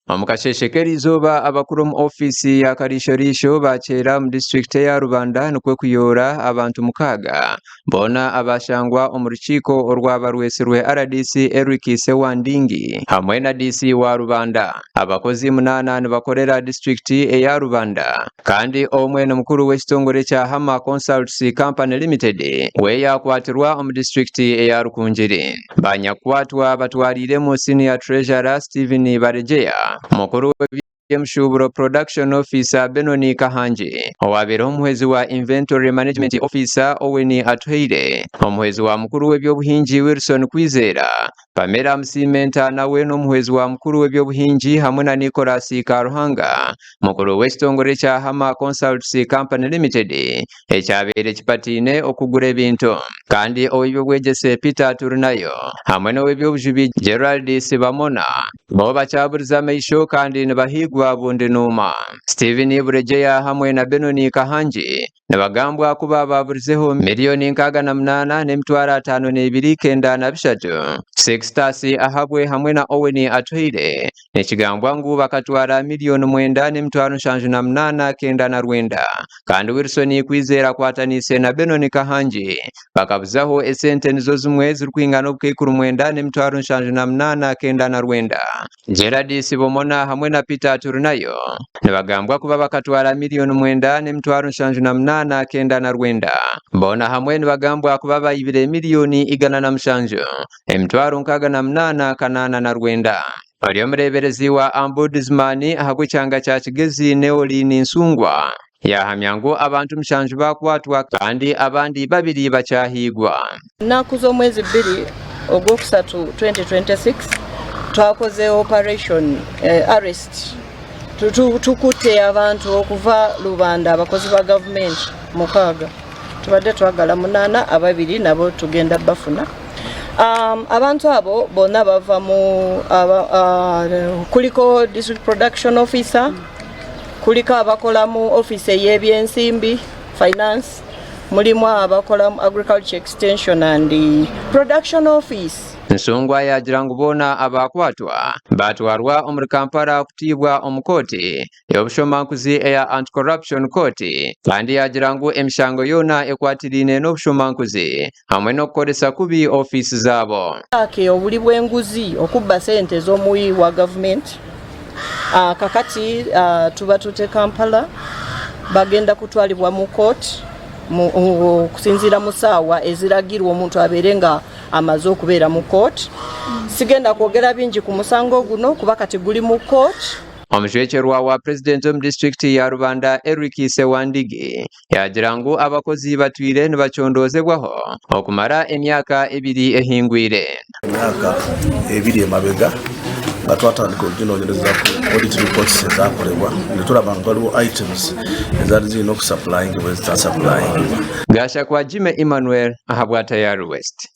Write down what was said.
Omu kasheeshe k'eriizooba abakuru omu ofiisi ya Kariisho-riisho baakyera omu disiturikiti eya Rubanda nikwo kuyoora abantu mukaaga boona abaashangwa omu rukiiko orwaba rwetsirwe rdc Eric Ssewandingi hamwe na DC wa Rubanda. Abakozi munaana nibakorera disiturikiti eya Rubanda kandi omwe ni mukuru w'ekitongore kya Hammer Consults Company Limited we yaakwatirwa omu disiturikiti eya Rukungiri. Banyakukwatwa batwariiremu Senior Treasurer Stephen Baregyeya, mukuru w'eby'emishuuburo Production Officer Benoni Kahangi, owaabaire omuhwezi wa Inventory Management Officer Owen Atuhaire, omuhwezi wa mukuru w'eby'obuhingi Wilson Kwizera, Pamela Musiimenta nawe n'omuhwezi wa mukuru w'eby'obuhingi hamwe na Nicholas Karuhanga, mukuru w'ekitongore kya Hammer Consults Company Limited ekyabaire kipataine okugura ebintu. Kandi ow'eby'obwegyese Peter Turinayo hamwe n'ow'eby'obujubi Gerald Sibamona bo bakyaburize amaisho kandi nibahiigwa bundi nuuma. Stephen Buregyeya hamwe na Benoni Kahangi nibagambwa kuba baaburizeho miriyoni 68 n'emitwaro 52 93. Sextus Ahabwe hamwe na Owen Atuhaire nikigambwa ngu bakatwara miriyoni 9 n'emitwaro 78 99 kandi Wilson Kwizera akwataniise na Benon Kahangi bakabuzaho esente nizo zimwe zirikwingana obukaikuru 9 n'emitwaro 78 99. Gerald Sibomona hamwe na Peter Turunayo nibagambwa kuba bakatwara miriyoni 9 n'emitwaro 78 99. Boona hamwe nibagambwa kuba bayibire miriyoni 107 emitwaro 68 89. Ori omureeberezi wa Ombudsman ahabw'ekyanga kya Kigezi Neoline Nsungwa yaahamya ngu abantu mushanju baakwatwa kandi abandi babiri bakyahiigwa. Enaku z'omwezi bbiri Ogwokusatu 2026 twakoze operation arrest tukute abantu okuva Rubanda abakozi ba gavumenti mukaaga tubadde twagala munaana ababiri nabo tugenda bafuna. Abantu abo bona bava mu kuliko district production officer, kuliko abakola mu office ey'ebyensimbi finance, mulimu abakola mu agriculture extension and production office. Nsungwa yaagira ngu boona abaakwatwa baatwarwa omuri Kampala kutiibwa omu kooti ey'obushomankuzi eya Anti-Corruption Court kandi yaagira ngu emishango yoona ekwatiraine n'obushomankuzi hamwe n'okukoresa kubi ofiisi zaabo. Ake obuli bw'enguzi, okubba sente z'omuwi wa gavumenti. Kakati tuba tute Kampala bagenda kutwalibwa mu kooti okusinziira mu saawa eziragirwa omuntu abeere nga amaze okubeera mu kooti. Sigenda kwogera bingi ku musango guno kuba kati guli mu kooti. Omujwekyerwa wa Purezidenti omu disiturikiti ya Rubanda, Eric Ssewandigi yaagira ngu abakozi batwire nibacondoozebwaho okumara emyaka ebiri ehingwire. Emyaka ebiri emabega nga twatandika okuginoonyerezaku audit reports ezakorebwa nituraba ngu hariho items ezaari ziine okusapurayingibwa ezitasapurayingibwa. Gashakwa Jimmy Emmanuel ahabwa Tayari West.